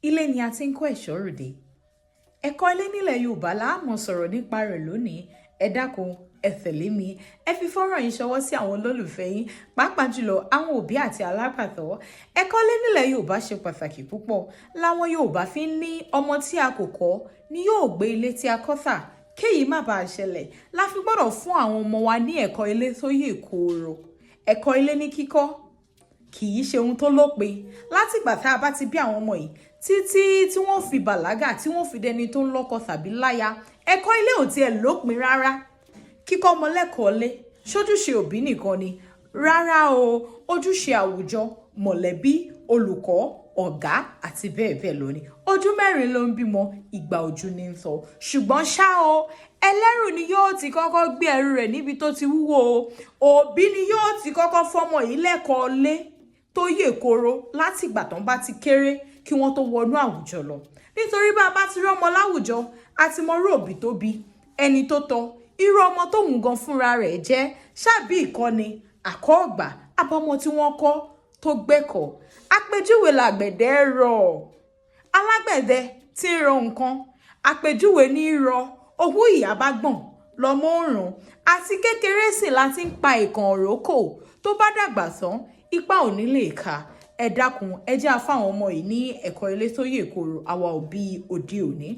Ilé ni a ti ń kó ẹ̀ṣọ́ ròde. Ẹ̀kọ́ ilé nílẹ̀ Yorùbá la á mọ̀ sọ̀rọ̀ nípa rẹ̀ lónìí. Ẹ dákun, ẹ tẹ̀lé mi, ẹ fi fọ́nrán yìí ṣọwọ́ sí àwọn olólùfẹ́ yín, pàápàá jùlọ àwọn òbí àti alágbàtọ́. Ẹ̀kọ́ ilé nílẹ̀ Yorùbá ṣe pàtàkì púpọ̀. Láwọn Yorùbá fi ń ní ọmọ tí a kò kọ́ ni yóò gbé ilé tí a kọ́ tà. Kéyìí má bàa ṣẹlẹ̀ la fi gbọ́dọ̀ fún àwọn ọmọ wa ní ẹ̀kọ́ ilé tó yè kooro. Ẹ̀kọ́ ilé ní kíkọ́ kì í ṣe ohun tó lópin látìgbà tá a bá ti bí àwọn ọmọ yìí títí tí wọ́n fi bàlágà, tí wọ́n fi dẹni tó ń lọ́kọ tàbí láya. Ẹ̀kọ́ ilé ò tiẹ̀ lópin rárá. Kíkọ́ ọmọ lẹ́kọ̀ọ́ lé ṣojúṣe òbí nìkan ni? Rárá o, ojúṣe àwùjọ, mọ̀lẹ́bí, olùkọ́, ọ̀gá àti bẹ́ẹ̀ bẹ́ẹ̀ lọ ni. Ojú mẹ́rin ló ń bímọ, ìgbà ojú ní ń sọ. Ṣùgbọ́n ṣá o, ẹlẹ́rù ni yóò ti kọ́kọ́ gbé ẹrù rẹ̀ níbi tó ti wúwo o. Òbí ni yóò ti kọ́kọ́ fọ́mọ yìí lẹ́kọ̀ọ́ lé tó yè koro látìgbà tán bá ti kéré kí wọ́n tó wọnú àwùjọ lọ. Nítorí bá a bá ti rí ọmọ láwùjọ, a ti mọ irú òbí tó bí, ẹni tó tọ́, irú ọmọ tóun gan fúnra rẹ̀ jẹ́, ṣáàbí ìkọ́ni àkọ́ọ̀gbà abọ́mọ tí wọ́n kọ́ tó gbẹ́kọ̀ọ́. Àpèjúwe làgbẹ̀dẹ rọ̀, alágbẹ̀dẹ tí ń rọ nǹkan, àpèjúwe ní í rọ. Òwú ìyá bá gbọ̀n lọ́mọ òrùn, àti kékeré sì la ti ń pa ìkàn òrókò. Tó bá dàgbà tán, ipa ò ní lè ka. Ẹ dákun, ẹ jẹ́ á fáwọn ọmọ yìí ní ẹ̀kọ́ ilé tó yè kooro, àwa òbí òde òní.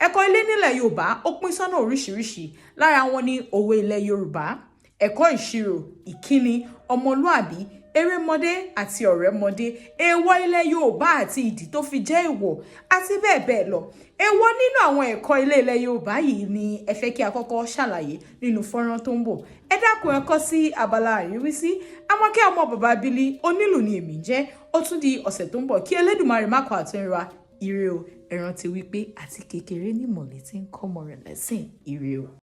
Ẹ̀kọ́ ilé nílẹ̀ Yorùbá ó pín sọ́nà oríṣiríṣi. Lára wọn ní òwe ilẹ̀ Yorùbá, ẹ̀kọ́ ìṣirò, ìkíni, ọmọlúàbí, erémọdé àti ọ̀rẹ́mọdé, èèwọ̀ ilẹ̀ Yorùbá àti ìdí tó fi jẹ́ èèwọ̀, àti bẹ́ẹ̀ bẹ́ẹ̀ lọ. Èwo nínú àwọn ẹ̀kọ́ ilé ilẹ̀ Yorùbá yìí ni ẹ fẹ́ kí a kọ́kọ́ ṣàlàyé nínú fọ́nrán tó ń bọ̀? Ẹ dákun, ẹ kọ sí abala àríwísí. Àmọ́kẹ́ ọmọ bàbá Bílí onílù ni èmi ń jẹ́. Ó tún di ọ̀sẹ̀ tó ń bọ̀. Kí Elédùmarè má kọ àtúnra. Ire o. Ẹ rántí wípé àti kékeré ní ìmọ̀lẹ̀ tí ń kọ́mọ rẹ̀ lẹ́sìn. Ire o.